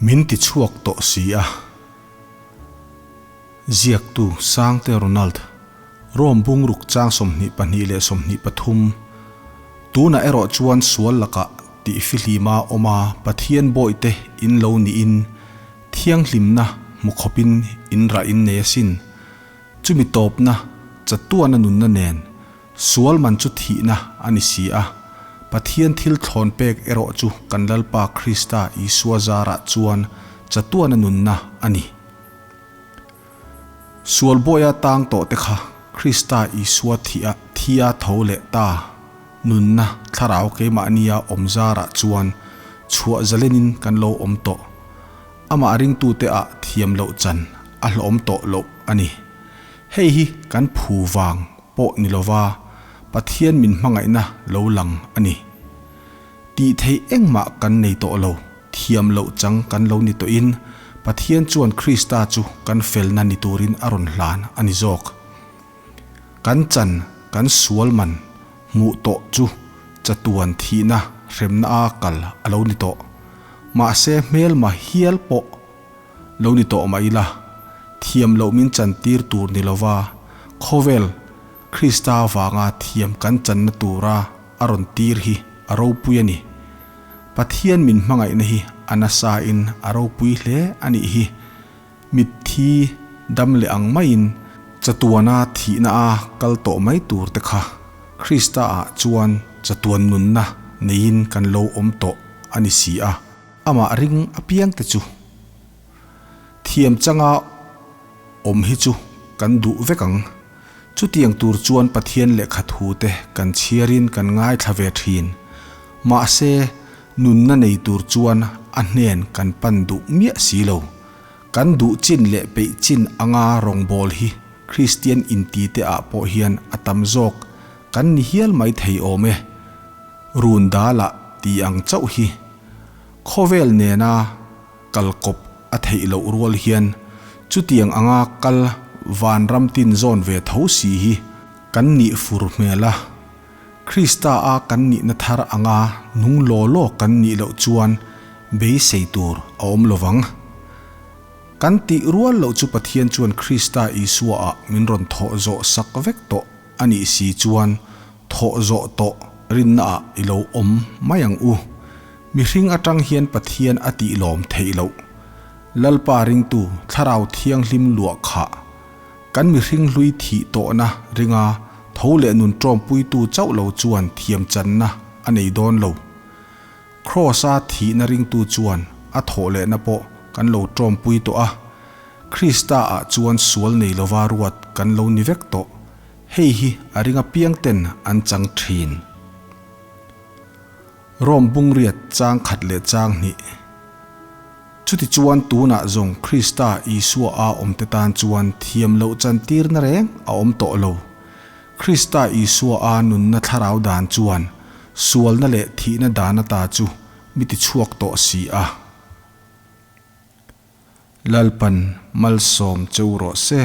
Min ti chhuak tawh si a. Ziaktu Sangte Ronald, Rome bungruk chang 22 leh 23, Tunah erawh chuan sual lakah tih fihlima awm a Pathian bawihte in lo niin thianghlimna hmu khawpin in rah in nei asin. Chumi tawpna chatuana nunna nen Sual man chu thihna a ni si a, Pathian thil thlawn pek erawh chu kan Lalpa Krista Isua zarah chuan chatuana nunna a ni. Sual bawia tang tawh te kha Krista Isua thih a thia tho leh ta nunna thlarau keimahnia awm zarah chuan chhuah zalenin kan lo awm tawh. Amah ringtute ah thiam loh chan a hlawm tawh loh a ni. Hei hi kan phu vang pawh ni lova Pathian min hmangaihna lo lang a ni. Tih theih engmah kan nei tawh lo, thiam loh chang kan lo ni tawhin Pathian chuan Krista chu kan felna ni turin a rawn hlan a ni zawk. Kan chan kan sual man hmuh tawh chu chatuan thihna hremna a kal a lo ni tawh. Mahse hmelma hial pawh Lo ni tawh mah ila, thiam loh min chantir tur ni lova, khawvel Krista vanga thiam kan channa tura a rawn tir hi a ropui a ni. Pathian min hmangaihna hi a nasa in a ropui hle a nih hi. Mitthi dam leh ang maiin chatuana thihna a kal tawh mai tur te kha Krista ah chuan chatuan nunna neiin kan lo awm tawh a ni si a. Amah ring apiang te chu thiam changa awm hi chu kan duh vek ang. Chutiang tur chuan Pathian lehkha thu te kan chhiarin kan ngaithla ve thin. Mahse, nunna nei tur chuan a hnen kan pan duh miah si lo. Kan duh chin leh peih chin anga rawngbâwl hi Kristian inti te ah pawh hian a tam zawk kan ni hial mai thei awm e. Run dâlah ti ang chauh hi Khawvel nena kal kawp a theih loh rual hian chutiang anga kal vanram tin zawn ve tho si hi kan nih fur hmel a. Krista a kan nihna thar anga nung law law kan nih loh chuan beisei tur a awm lo vang. Kan tih rual loh chu Pathian chuan Krista Isua ah min rawn thawh zawh sak vek tawh a nih si chuan thawh zawh tawh rinna ah i lo awm mai ang u. Mihring atang hian Pathian a tih lawm theih loh. Lalpa ringtu Thlarau Thianghlim luah khah. Kan mihring hlui thih tawhna ringa tho leh nun tawmpuitu chauh lo chuan thiam channa a nei dawn lo. Kraws-a thihna ringtu chuan a thawh lehna pawh kan lo tawmpui tawh a. Krista-ah chuan sual nei lova ruat kan lo ni vek tawh. Hei hi a ring apiang ten an chang thin. Rome bungriat chang khat leh chang hnih. Chutichuan tunah zawng Krista Isua a awmte tan chuan thiam loh chantirna reng a awm tawh lo. Krista Isua a nunna thlarau dan chuan sualna leh thihna dan ata chu mi tichhuak tawh si a. Lalpan malsawm cheu rawh se.